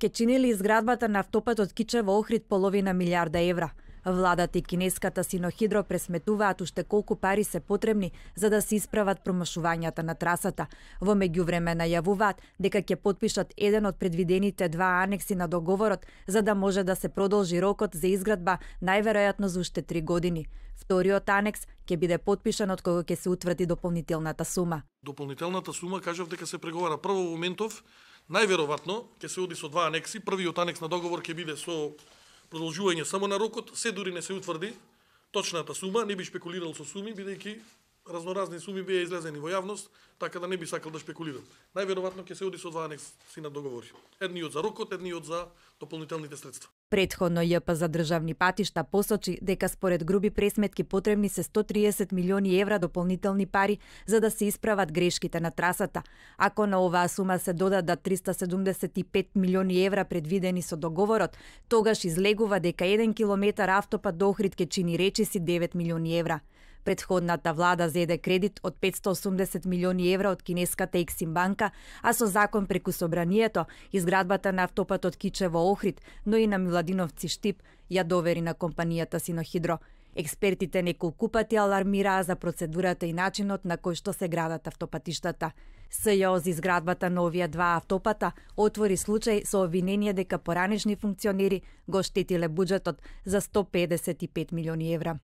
ке чинили изградбата на автопатот Кичево-Охрид половина милиарда евра. Владата и кинеската Синохидро пресметуваат уште колку пари се потребни за да се исправат промашувањата на трасата. Во меѓувреме најавуваат дека ќе потпишат еден од предвидените два анекси на договорот за да може да се продолжи рокот за изградба најверојатно за уште 3 години. Вториот анекс ќе биде потпишан од кога ќе се утврди дополнителната сума. Дополнителната сума кажав дека се преговара прво во моментов, најверојатно ќе се оди со два анекси. Првиот анекс на договор ќе биде со продолжување само на рокот, се дури не се утврди точната сума, не би шпекулирал со суми, бидејќи разноразни суми беа излезени во јавност, така да не би сакал да шпекулирам. Најверојатно ќе се оди со два анекси на договори. Едниот за рокот, едниот за дополнителните средства. Предходно ЈП за државни патишта посочи дека според груби пресметки потребни се 130 милиони евра дополнителни пари за да се исправат грешките на трасата. Ако на оваа сума се додадат 375 милиони евра предвидени со договорот, тогаш излегува дека 1 километар автопат до Охрид ќе чини речиси 9 милиони евра. Предходната влада зеде кредит од 580 милиони евра од кинеската Ексим банка, а со закон преку собранието, изградбата на автопатот Кичево-Охрид, но и на Миладиновци Штип, ја довери на компанијата Синохидро. Експертите неколку пати алармираа за процедурата и начинот на кој што се градат автопатиштата. СЈО за изградбата на овие два автопата отвори случај со обвинение дека поранешни функционери го штетиле буџетот за 155 милиони евра.